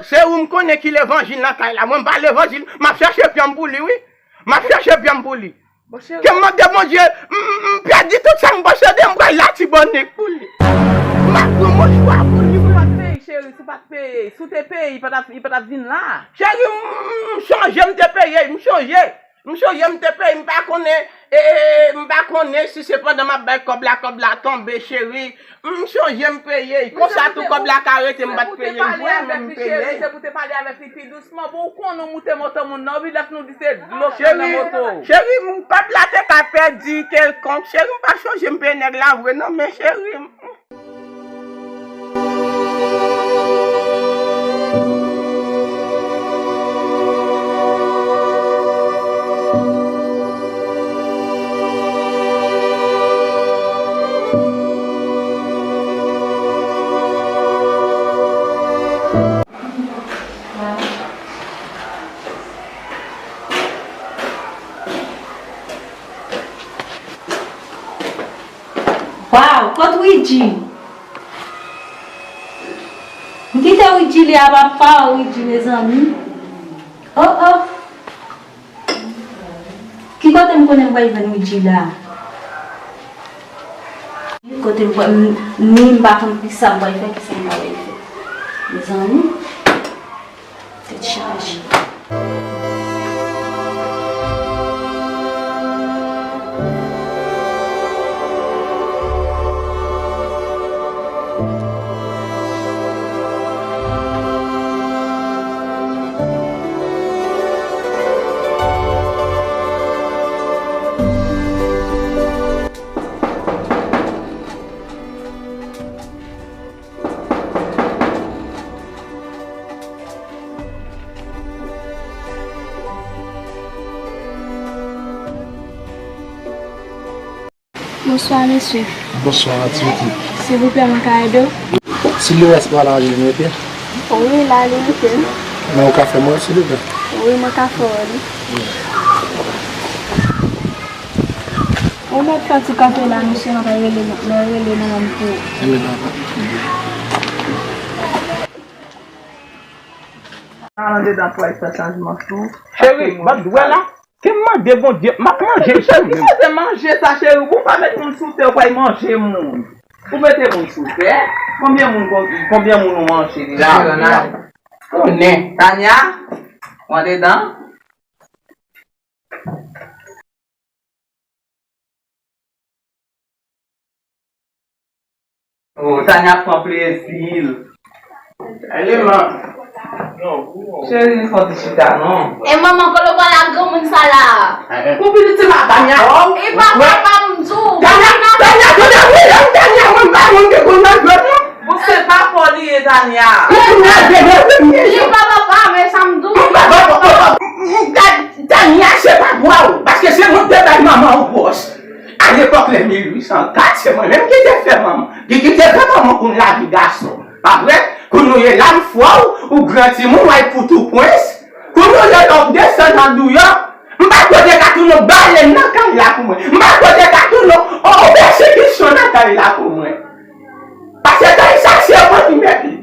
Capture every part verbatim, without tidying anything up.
Se ou m konnen ki levanjil nan kay la. Mwen m pa levanjil. M ap chèche pyanm pou li, wi. M ap chèche pyanm pou li. Ke m mande Bondye, m, m, m pèdi tout sa m posede, m pral latibònik pou li. M ap pran mouchwa pou li. Si w pa t peye, cheri, si w pa t peye, si w te peye, li pa t ap, li pa t ap vin la. Cheri, m, m, m sonje m te peye, m sonje. M sonje m te peye, m pa konnen, e, e, e, m pa konnen si se pandan m ap bay kòb la, kòb la tonbe, cheri. M sonje m peye. Konsa tou kòb la ka rete, m pa t peye, m vre, men m peye. Se pou te pale avèk li pi dousman, bon, ou konnen w moute moto moun nan, wi, lè nou di se dlo k nan moto. Cheri, m, kòb la te ka pèdi kèlkonk. Cheri, m pa sonje m peye nèg la vre, non, men cheri, m, Waw, kot Widji? M kite Widji li a, papa Widji, mezanmi. Oh, oh. Ki kote m konnen m pral jwenn Widji la? Ki kote m pral, m, ni m pa konn kisa m pral fè, kisa m pa pral fè. Mezanmi, tèt chaje. Bonswa, mesye. Bonswa, ti pitit. Silvouplè, mwen ka ede w? Silvouplè, se pa la li mete? Wi, la li mete. Men ou ka fè mwen, silvouplè? Wi, mwen ka fè w li. Ou mèt fè ti kanpe la, mesye, mwen ka rele, mwen rele manman m pou ou. Enben, dakò. Al andedan pou al fè chanjman sou. Cheri, m ap dwe la. Ke m mande Bondye, m ap manje. Cheri, ki kote manje sa, cheri? Ou pa met moun sou tè, ou pral manje moun. Ou mete moun sou tè? Konbyen moun, konbyen moun ou manje la? Konnen. Tanya, ou andedan? Oh, Tanya ap pran plezi l. Ale, man. Cheri, fò ti chita, non. E manman, kote w pral ak granmoun sa la? Pou pitit se pa Tanya. E pa papa m di w. Tanya, Tanya, Tanya, wi, Tanya, mwen pa moun ki konn nan jwèt, non. Bon, se pa pa w li ye, Tanya. Li pa papa, men sa m di w. Tanya, se pa bwa w, paske se mwen ki te bay manman w pòch. A lepòk, lè mil uit san kat, se mwen menm ki te fè manman, ki, ki te fè manman konn lavi gason. Pa vre? Kounye a la, m fè w, ou gran timoun, w al pou tou prens. Kounye a la, w desann nan douyò. M pa t pote ka tounen yon balèn nan kay la pou mwen. M pa t pote ka tounen yon, yon pèsekisyon nan kay la pou mwen. Paske kay sa, se mwen ki mèt li.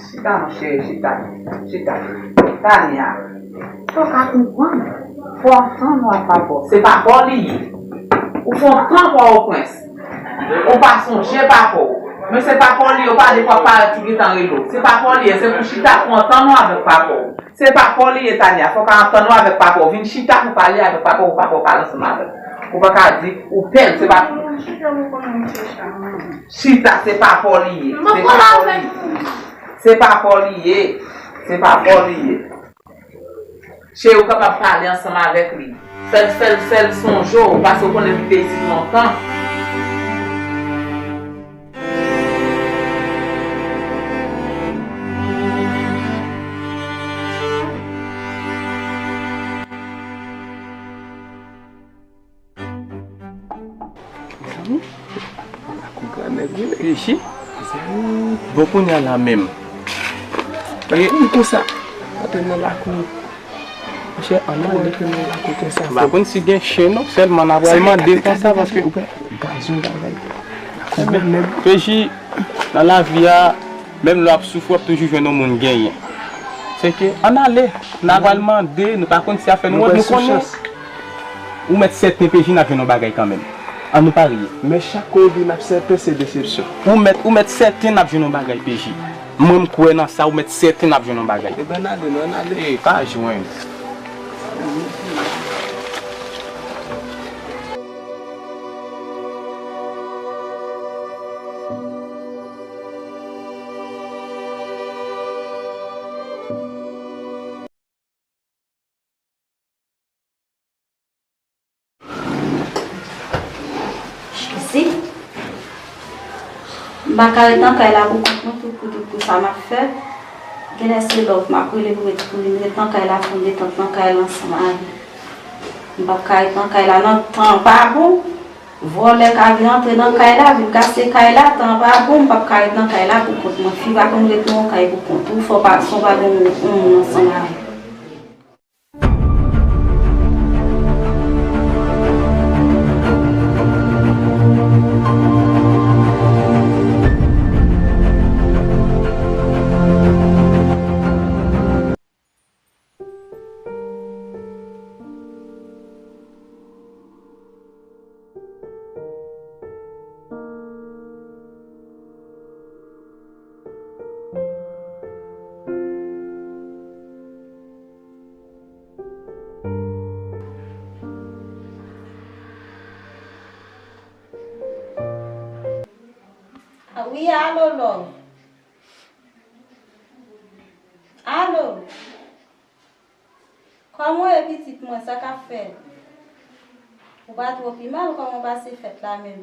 Chita, monchè, chita, chita. Tanya, fò w ka konprann. Fò w tann w ap papa w. Se papa w li ye. Ou fè yon tan Pòtoprens. Ou pa sonje papa w. Men se papa w li ye, ou pa de fwa parèt tou gentan rele w. Se papa w li ye, se pou chita pou antann w avèk papa w. Se papa w li ye, Tanya. Fò w ka antann w avèk papa w. Vin chita pou pale avèk papa w, pou papa w pale ansanm avè w. Ou pa ka di, ou pè l, se pa. Chita, se papa w li ye. Se papa w li ye. Se papa w li ye. Se papa w li ye. Cheri, ou kapab pale ansanm avèk li. Fè l, fè l, fè l sonje w, paske ou konnen li te isit lontan. Mezanmi, lakou gran nèg, wi, mesye. Mezanmi, bon, kounye a la menm. Lakou konsa. Antre nan lakou. Monchè, ann ale. Antre nan lakou konsa. M pa konn si gen chen, non, sèlman n a pral mande konsa, paske ou wè gazon bagay. Lakou gran nèg. Peji, nan lavi a, Menm lè w ap soufri, w ap toujou jwenn yon moun genyen. Se ke, ann ale, n a pral mande, nou pa konn si afè nou wont, nou konnen. Ou mèt sèten, P J, n ap jwenn yon bagay kanmenm. Ann nou parye. Men chak kou ou di n ap sèten, se desepsyon. Ou mèt, ou mèt sèten n ap jwenn yon bagay, P J. Mwen, m kwè nan sa, ou mèt sèten n ap jwenn yon bagay. Ebyen, ann ale, non, ann ale. E, pa jwenn. Isi, m pa ka ret nan kay la pou kont mwen, tout pou tout pou sa m ap fè. Genlè se lòv m ap rele pou ret pou li, m ret nan kay la, fè yon detant nan kay la ansanm avè l. M p ap ka ret nan kay la, nan tan pa bon. Vòlè ka vin antre nan kay la, vin kase kay la, tan pa bon, m p ap ka ret nan kay la pou kont mwen. Fi pa konn ret nan yon kay pou kont ou, fò w pa, fò w pa gen yon, yon moun ansanm avè l. Wi, alo, love. Alo. Kòman w ye, pitit mwen, sa k ap fèt? Ou pa twò pi mal, kòman w pase fèt la menm?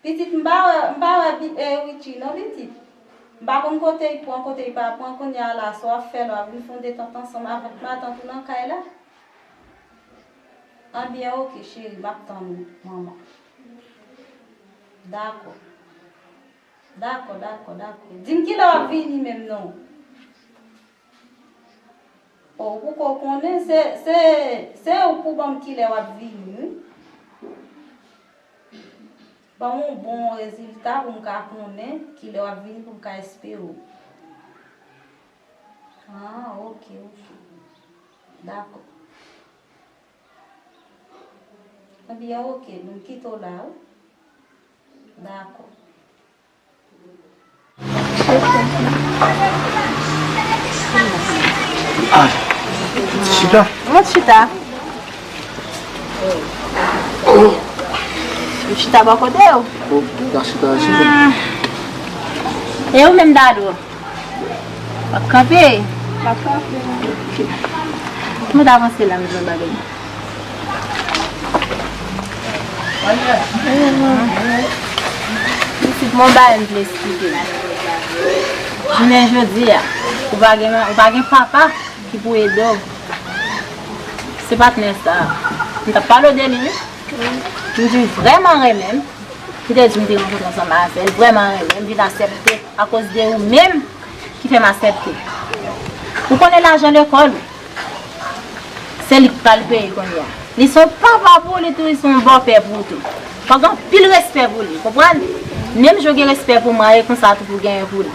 Pitit, m pa wè, m pa wè Bi-, eh, Richie non, pitit. M pa konn kote l pran, kote l pa pran, kounye a la, sa w ap fè la, w ap vin fè yon detant ansanm avèk matant ou nan kay la? Anbyen, oke, cheri, m ap tann ou, manman. Dakò. Dakò, dakò, dakò. Di m kilè w ap vini menm non. O, ou poko konnen, se, se, se ou k pou ban m kilè w ap vini, wi. Ban m yon bon rezilta pou m ka konnen kilè w ap vini pou m ka espere w. Ah, oke, oke. Dakò. Ebyen, oke, nou kite w la, wi. Dakò. Ah, chita. Mwen chita. Ou chita bò kote w? Ou ka chita, chita. Hmm. E ou menm, Dado? W ap kanpe? M ap kanpe. Mwen ta avanse la, m di yon bagay. Pitit, mwen bagay m vle eksplike w. Jounen jodi a, ou pa gen, ou pa gen papa ki pou ede w. Se patnè sa a. M t ap pale w de li, wi. M di l vrèman renmen m. Li te di m te rankontre ansanm avè l, vrèman renmen m, vin aksepte akoz de ou menm ki fè m aksepte. Ou konnen lajan lekòl ou, se li k pral peye kounye a. Li se yon papa pou ou, li tou, li se yon bòpè pou ou tou. Fò w gen anpil respè pou li, konprann? Menm jan w gen respè pou mwen an, e konsa tou pou w genyen pou li.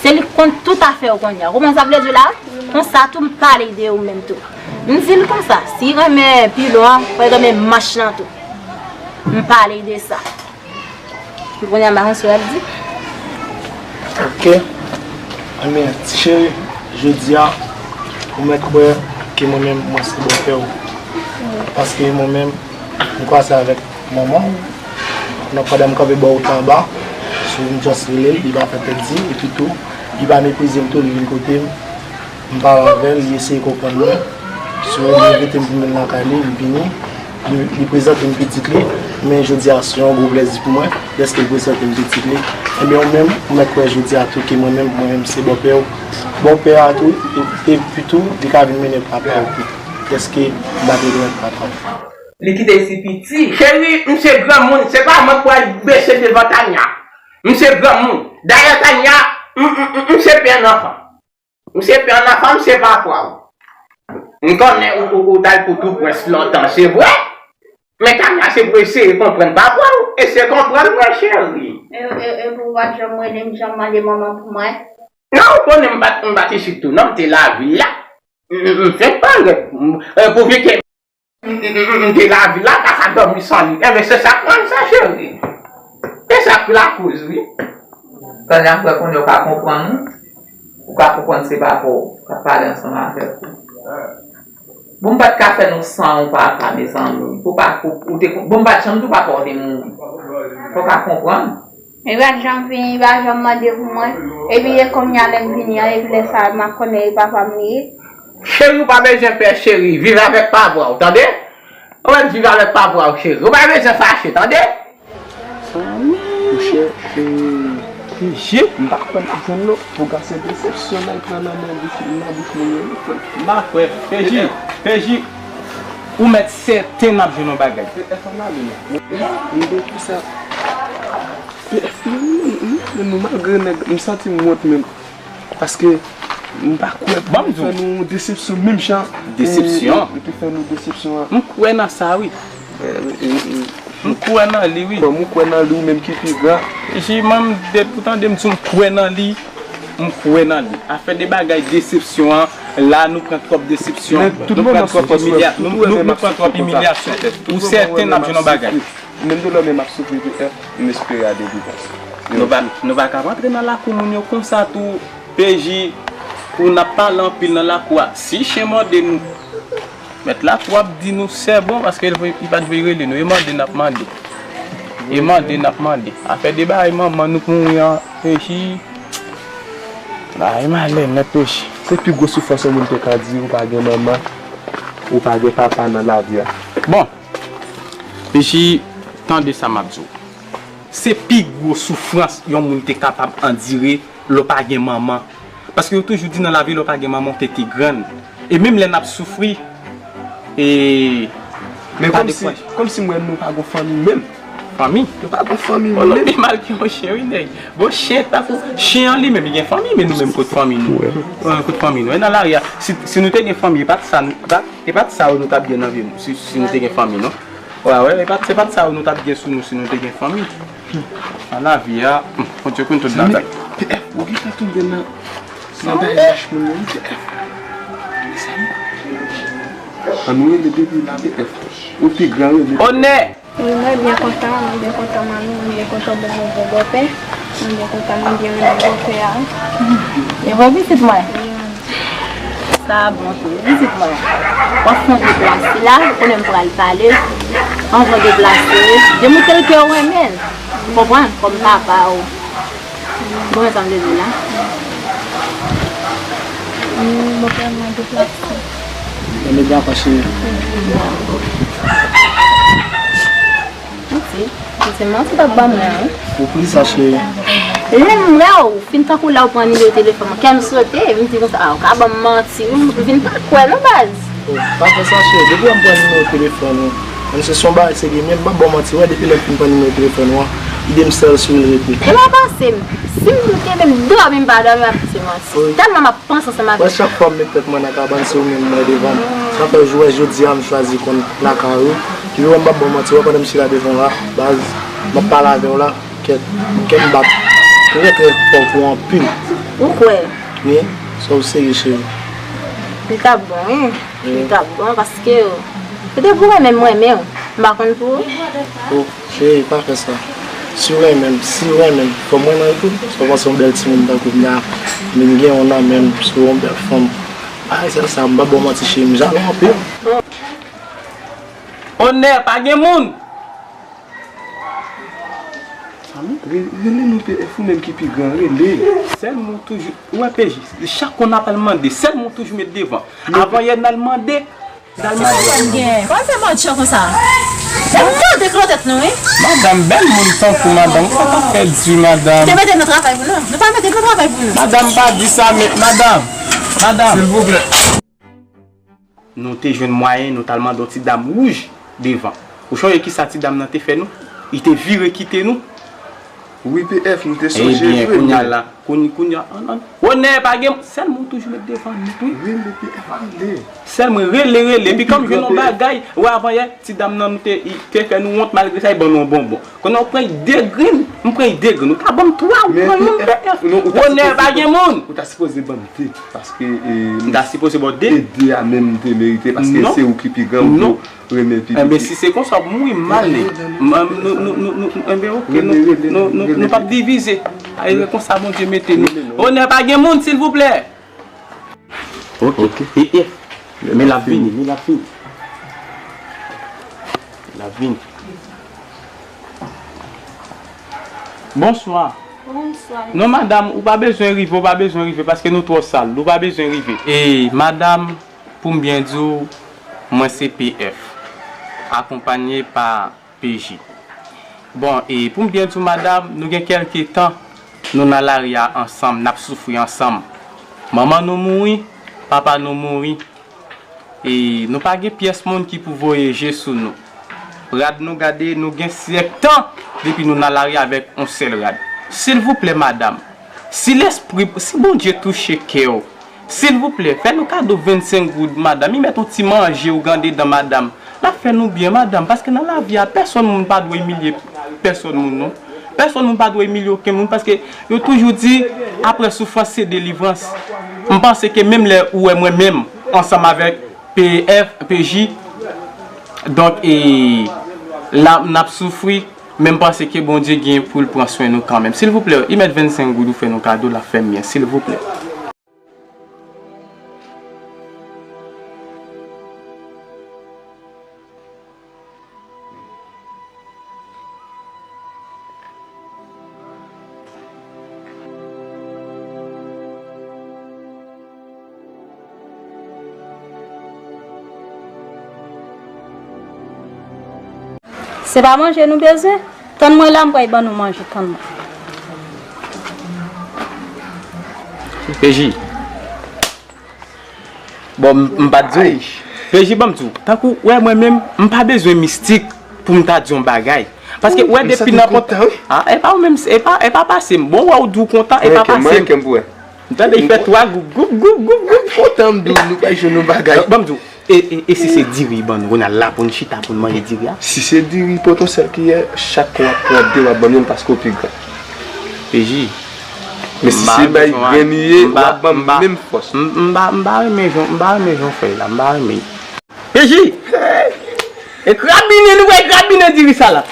Se li k konn tout afè w kounye a. Ou konprann sa m vle di w la? Konsa tou m pale de ou menm tou. M di l konsa, si renmen pilon an, fò l renmen manch lan tou. M pale de sa. Kounye a m pa konn sa w ap di. Ok. Enben, ti cheri, jodi a, ou mèt kwè ke mwen menm, mwen se bòpè w. Paske mwen menm, m kwaze avèk manman w. Nan pandan m kanpe bò wout la anba, sou m just rele l, li pa fè tèt di, epi tou, li pa meprize m tou, li vin kote m. M pale avè l, li eseye konprann mwen. So, li envite m pou m vin lakay li, m vini. Li, li prezante m pitit li, men jodi a se yon gwo plèzi pou mwen, dèske l prezante m pitit li. Ebyen, ou menm, ou mèt kwè jodi a tou ke mwen menm, mwen menm se bòpè w. Bòpè a tou, e, epi tou, li ka vin mennen papa w tou, dèske m pa te konn papa w. Li kite si piti. Cheri, m se granmoun, se pa mwen k pral bese devan Tania. M se granmoun. Dayè, Tania, m, m, m, m se pè an anfan. M se pè an anfan, m se papa w. M konnen ou, ou, ou t al pou tou prens lontan, se vre. Men Tania se pou eseye konprann papa w. Eseye konprann mwen, cheri. E, e, e pou w pa t janm rele m, janm mande manman pou mwen? Non, ou konnen m pa t, m pa t isit tou, non, m te lavil la. M, m, m fenk parèt. M, e, pou vi ke m, m, m, m, m te lavil la, pa ka dòmi san li. Enben, se sa k rann sa, cheri. Se sa k lakoz, wi. Kounye a, m kwè kounye a ou ka konprann, wi. Ou ka konprann se papa w k ap pale ansanm avèk ou. Bon, m pa t ka fè nou san yon papa, mezanmi. Pou pa, pou, ou te, bon, m pa t janm di w papa w te mouri. Fò w ka konprann. Li pa t janm vini, li pa janm mande pou mwen. Epi e kounye a lè m vini an, epi lè sa a, m ap konnen e papa m li ye. Cheri, ou pa bezwen pè, cheri. Viv avèk papa w, tande? Ou mèt viv avèk papa w, cheri. Ou pa bezwen fache, tande? Monchè, e, P J, m pa kwè n ap jwenn lòt. Pou gade se desepsyon nan pran nan men bouch, nan bouch moun yo, wi, frè. M pa kwè. P J, P J, ou mèt sèten n ap jwenn yon bagay. P F an ale, non. M gen pou sa. P F, m, m, m, m, malgre nèg, m santi m wont menm. Paske m pa kwè pou fè nou desepsyon menm jan. Desepsyon? Ou te fè nou desepsyon an. M kwè nan sa, wi. M kwè nan li, wi. Kòm ou kwè nan li, ou menm ki pi gran. Jiman, m, depi ou tande m di w m kwè nan li, m kwè nan li. Afè de bagay desepsyon an, la nou pran twòp desepsyon, nou pran twòp imilya-, nou, nou, nou pran twòp imilyasyon. Ou sèten n ap jwenn yon bagay. Menm doulè menm ap soufri P F, m espere a delivrans. Nou pa, nou pa ka rantre nan lakou moun yo konsa tou, P J, pou n ap pale anpil nan lakou a. Si chen mòde nou, mèt lakou ap di nou sèbon, paske li, li pa t vle rele nou. E mande n ap mande. E mande n ap mande. Afè de bagay manman nou k mouri an, P J, bagay malè nèt, P J. Se pi gwo soufrans yon moun te ka di, ou pa gen manman, ou pa gen papa nan lavi a. Bon, P J, tande sa m ap di w. Se pi gwo soufrans yon moun te kapab andire lè w pa gen manman. Paske yo toujou di nan lavi lè w pa gen manman, w tete grenn. E menm lè n ap soufri, e, men kòmsi, kòmsi m wè nou pa gon fanmi menm. Fanmi? Nou pa gon fanmi menm. Pi mal ke yon chen, wi, nèg. Bon, chen tankou, chen an li menm, li gen fanmi, men nou menm kot fanmi nou? Wi. Wi, kot fanmi nou? E nan lari a, si, si nou te gen fanmi, e pa t sa, e pa t, e pa t sa yo nou t ap gen nan vi nou, si, si nou te gen fanmi, non. Wè, wè, e pa t, se pa t sa yo nou t ap gen sou nou si nou te gen fanmi. Nan lavi a, hmm, Bondye konn tout bagay. P F, ou gentan tonbe nan, nan bagay lach moun yo, wi, P F. Mezanmi. An nou rele depi la, P F. Ou pi gran rele. Onè! Wi, mwen byen kontan, mwen byen kontan manmi, mwen byen kontan bonbon bon bòpè. Mwen byen kontan, mwen byen renmen bòpè a, wi. E vre pitit mwen? Wi, manmi. Sa bon tou, pitit mwen. W ap fè yon deplase la, konnen m pral pale. Anvan w deplase, demontre l ke w renmen l. Ou konprann? Kòm papa w. Bon, sa m te di la. Wi, bòpè mwen deplase. Mwen dakò, cheri. Mwen di, mwen di, manti w t ap ban mwen an, wi. Ou plis sa, cheri. Lè m wè w, fin tankou lè w pran nimewo telefòn mwen, kè m sote, m di konsa, a, ou ka ban m manti, wi, m vin pa kwè non, baz. Oh, pa fè sa, cheri. Depi lè m pran nimewo telefòn ou, menm si se yon bagay serye, men m p ap ba w manti, wè, depi lè m fin pran nimewo telefòn ou an, ide m sèl sou li rete. E pa pase m. Si m te menm dòmi, m pa dòmi, m ap di se manti. Wi. Tèlman m ap panse ansanm avèk. Wè, chak fwa m met tèt mwen nan kabann, se ou menm m wè devan m. Sa fè jou, jodi a, m chwazi konn lakay ou. Ki vre m p ap ba w manti, wè, pandan m chita devan w la, baz, m ap pale avè w la, kèt, kè m bat trè, trè fò pou anpil. Ou kwè? Wi, sa w serye, cheri. Li t ap bon, wi. Li t ap bon, paske, petèt pou mwen menm, mwen menm, m pa konn pou ou. Oh, cheri, pa fè sa. Si w renmen m, si w renmen m, fò m renmen w tou. Sa w panse yon bèl timoun tankou m la, m vin gen yon nan men m, si w yon bèl fanm. Bagay sèl sa, m p ap ba w manti, cheri, m jalou anpil. Onè, pa gen moun! Re-, rele non, P F, ou menm ki pi gran, rele. Sèlman w toujou, ou wè P J, chak kou n ap al mande, sèlman w toujou met devan. Avan yè n al mande, n al mande. Sa w gen? Kòman fè mòd chan konsa? Fè mòd de klotèt nou, wi. Madanm, bèl moun tankou madanm, ou pa ta fè di madanm. Te mete nan travay pou nou. Nou pa mete nan travay pou nou. Madanm, pa di sa, men, madanm, madanm. Silvouplè. Nou te jwenn mwayen, nou t al mande yon ti dam wouj devan. Ou sonje kisa ti dam nan te fè nou? Li te vire kite nou. Wi, P F, nou te sonje vre, men. Ebyen, kounye a la, Kounye, kounye a, an, an. Wonè pa gen, sèl mwen toujou met devan nèt, wi. Rele P F ale. Sèl mwen rele, rele. Epi kòm jwenn yon bagay, wè, avan yè, ti dam nan nou te, i te fè nou wont, malgre sa, i ban nou yon bonbon. Kounye a, ou pran de grenn, m pran de grenn. Ou ta ban m twa, ou pran youn, P F. Wonè pa gen moun. Ou ta sipoze ban m de, paske, e, m ta sipoze ba w de. E de a menm m te merite, paske se ou ki pi gran, ou renmen pi piti. Enben, si se konsa, pou mouri m ale. M, nou, nou, nou, nou, enben, oke, nou, nou, nou, nou p ap divize. A, e konsa Bondye mete nou. Onè pa gen moun, silvouplè. Oke. E, e. Men l ap vini, men l ap vini. L ap vini. Bonswa. Bonswa. Non, madanm, ou pa bezwen rive, ou pa bezwen rive, paske nou twò sal. Ou pa bezwen rive. E, madanm, pou m byen di w, mwen se P F, akonpanye pa P J. Bon, e pou m byen di w, madanm, nou gen kèlke tan nou nan lari a ansanm, n ap soufri ansanm. Manman nou mouri, papa nou mouri, e nou pa gen pyès moun ki pou voye je sou nou. Rad nou, gade, nou gen syèk tan depi nou nan lari avèk yon sèl rad. Silvouplè, madanm, si lespri, si Bondye touche kè w, silvouplè, fè nou kado vennsenk goud, madanm. I mèt yon ti manje ou gen andedan, madanm. L ap fè nou byen, madanm, paske nan lavi a, pèsonn moun pa dwe imilye pèsonn moun, non. Pèsonn moun pa dwe imilye okenn moun, paske yo toujou di, apre soufrans, se delivrans. M panse ke menm lè ou wè mwen menm, ansanm avèk P F, P J, donk, e, la, n ap soufri, men m panse ke Bondye gen pou l pran swen nou kanmenm. Silvouplè, i mèt vennsenk goud ou fè nou kado, l ap fè m byen, silvouplè. Se pa manje nou bezwen? Tann mwen la, m pral ban nou manje, tann mwen. P J. Bon, m, m pa t di w. P J, ban m di w. Tankou, wè, mwen menm, m pa bezwen mistik pou m ta di yon bagay. Paske, wè, depi nan pòt. Ah, e pa ou menm, e pa, e pa pase m. Bon, wè, ou di w kontan, e pa pase m. M tande, i fè twa goup, goup, goup, goup, goup. Kontan m di w, nou pa jwenn yon bagay. Ban m di w. E, e, e si se diri ban nou, nou la pou n chita pou n manje diri a? Si se diri, pot yon sèl kiyè, chak kou w ap pran de, w ap ban m youn paske w pi gran. P J. Men si se bay grenn li ye, w ap ban m menm fòs. M, m pa, m pa renmen jan, m pa renmen jan w fè l la, m pa renmen. P J! E krabinen, nou pral krabinen diri sa la.